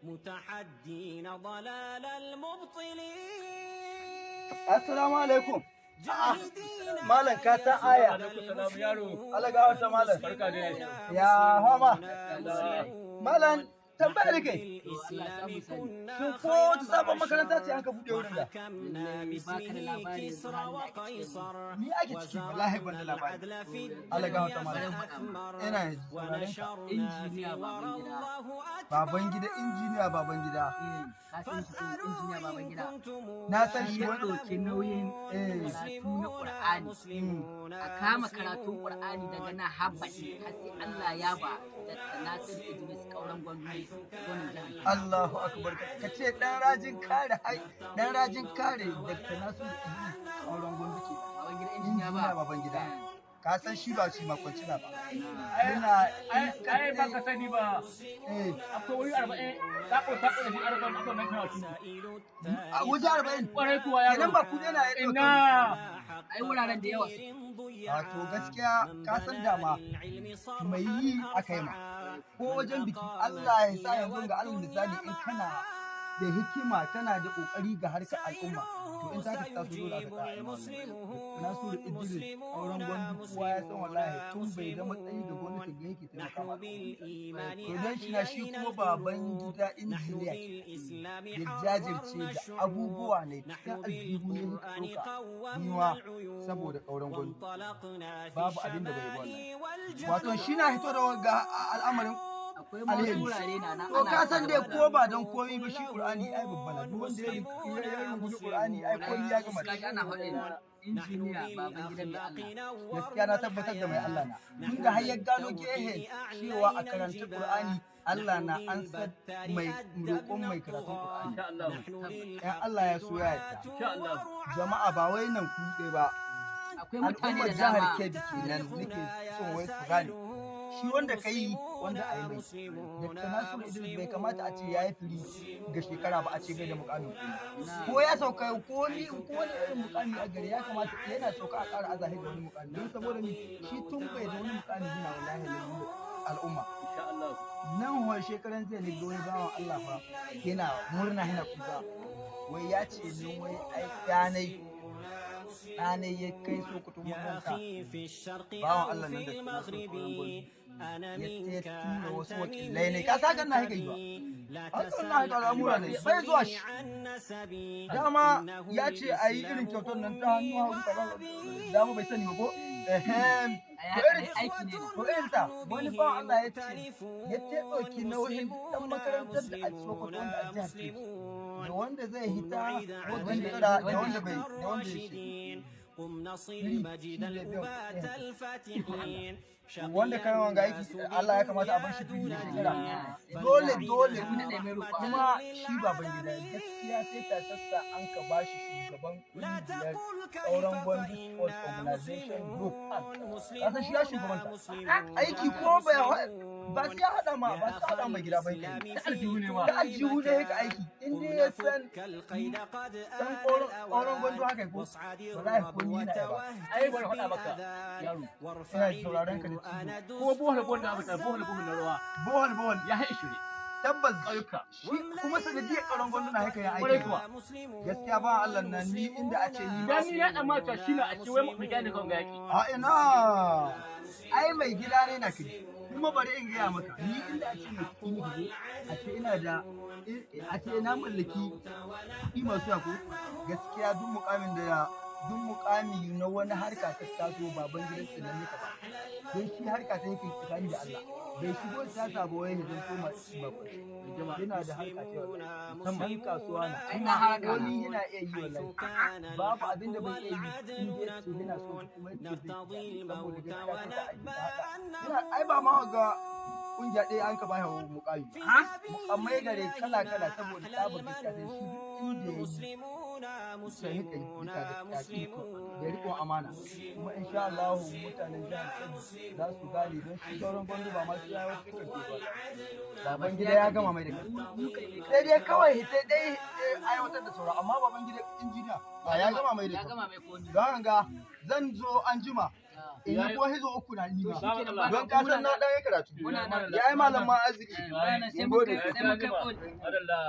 متحدين ضلال المبطلين. Assalamu alaikum. Malam, ka san aya. Allah ga wata malam. Barka dai. Ya fama. Malam, tambaya da kai. Shin ko wata sabon makaranta ce an ka buɗe wurin da? Baka da labarin halin da ake ciki. Ni ake ciki, wallahi ban da labari. Allah ga wata malam. Ina sauraren ka. Injiniya Babangida. Baban gida, injiniya baban gida. Eh, ka san shi ko, injiniya Babangida? Na san shi. Shi ya Wani ɗauki nauyin karatu na Ƙur'ani. A kama karatun Ƙur'ani daga nan habbaɗi har sai Allah ya ba Dr. Nasir Idris Kauran Gwandu gwamnan jihar Kano. Allahu akbar, ka ce dan rajin kare Dr. Nasiru Idris Kauran Gwandu ke. Babangida injiniya ba. Injiniya baban gida. Ka san shi ba shi makwancina ba. Yana Ai ba ka sani ba. Eh. Akwai wuri 40 sako sako da shi 40 aka nan karatu. A waje 40. Kwarai kuwa, yaro. Kenan ba ku yana ya ɗauka. Ina. Ai wuraren da yawa su. Wato gaskiya ka san dama mai yi aka yi ma. Ko wajen biki Allah ya sa yanzu ga alal misali, in kana da hikima, kana da kokari ga harkar al'umma, to in zaka taso dole aka tsaya. Nasiru Idris Kauran Gwandu, kowa ya san wallahi tun bai da matsayi da gwamnati ga yake taimaka ma al'umma. To dan shi na shi kuma baban gida injiniya ya jajirce da abubuwa ne cikin aljihu ne ya ɗauka niwa saboda Kauran Gwandu, babu abin da bai yi wallahi. Wato shi na hito da ga al'amarin Akwai ma wasu alheri. wurare na nan To ana ka san dai ko ba don komi ba shi Qur'ani ai babba na, duk wanda ya rungumi Qur'ani ai komi ya gama da Kaji shi. ana faɗin injiniya Babangida mai Allah. Gaskiya na tabbatar da mai Allah na. Tun da har ya gano gehe cewa a karanta Qur'ani Allah na ansa mai roƙon mai karatun Qur'ani. Insha Allah. In Allah ya so ya yarda. Insha Allah. Jama'a, ba wai nan kuɗe ba. Akwai mutane Al'ummar da jihar dama. Kebbi kenan nake son wai su gane. Shi wanda ka yi wanda a yi mai. Dr. Nasiru Idris bai kamata a ce ya yi firi ga shekara ba a ce bai da mukamin kuɗi. Ko ya sauka ko ni ko wani irin mukami a gari, ya kamata yana sauka a ƙara azahi ga wani mukami, don saboda ni shi tun bai da wani mukami yana wallahi lalle al'umma. Insha Allah. Nan wa shekaran jiya ne ga wani bawan Allah fa yana murna yana kuka, wai ya ce min wai ai ɗanai ɗanai ya kai Sokoto makaranta, bawan Allah nan da kuma Kauran Gwandu ya tura wasu wakilai ne. Ka sa kan na haka yi ba hakan na haka al'amura ne bai zuwa shi dama ya ce a yi irin kyautar nan ta hannu hagu kaza, dama bai sani ba ko ehem. Ai To haka irin ne, aiki ne. To irin ta wani bawan Allah ya ce ya ce ɗauki nauyin ɗan makarantar da a Sokoto wanda a jihar Kebbi da wanda zai hita wata shekara da wanda bai da wanda ya ce free shi zai biyan kuɗin. Wanda kan wanga aiki Allah ya kamata a bar shi free da shekara, dole dole. Kuma shi baban gida gaskiya sai ta sassa an ka bashi shugaban kungiyar Kauran Gwandu Sports Organization Group. Kasan shi ya shugabanta aiki ko bai ba sai ya hada ma ba sai ya hada ma gida bai kai. Ta aljihu ne ma. Ta aljihu ne yake aiki, in dai ya san dan Kauran Gwandu haka ko wallahi ko ni na ba. Ai bari faɗa maka, yaro. Ina sauraron ka da cizo. Ko bohol bohol da abu bohol bohol na ruwa. Bohol bohol. Ya hai 20. Tabbas. Ƙauyuka. Shi kuma sanadiyar Kauran Gwandu na haka ya Kwarai aiki. kuwa. Gaskiya ba Allah nan ni inda a ce ni Dan ni ya tsammata shi na a ce wai mai gane kan ga yaki. A ina, ai mai gida ne na kai. Kuma bari in gaya maka, ni inda a ce mai kuɗi ne, a ce ina da, a ce na mallaki kuɗi masu yako, gaskiya duk mukamin da duk mukami na wani harka ta taso, baban gidan tsinan nika ba, don shi harka ta yake tsakani da Allah, bai shigo siyasa ba wai ya zanto ma yana da harka ce wallahi, musamman kasuwa na Ai na harka na. wani yana iya yi wallahi, babu abin da bai iya yi in dai yace yana so kuma yace zai iya, saboda gaskiya sai ta aiki ta haka yana ai ba ma ga kungiya ɗaya an ka ba shi mukami, mukamai gare kala kala, saboda tsabar gaskiya sai shi duk inda ya yi sai hika yi bisa gaskiya iko da riƙon amana. Kuma insha Allah mutanen jihar Kebbi za su gane, don shi Kauran Gwandu ba ma su ya wasu karfe ba, baban gida ya gama mai da kai, sai dai kawai sai dai aiwatar da sauran, amma baban gida injiniya ba ya gama mai da Ya kai. gama mai komi. Don ga zan zo an jima. In yi ko hizo 3 na ni To ma. shikenan ba Don ka san na dan yi karatu. Muna nan. Yayi malam ma arziki. Muna nan sai Mun mun gode. kai sai mun kai koli. Madalla.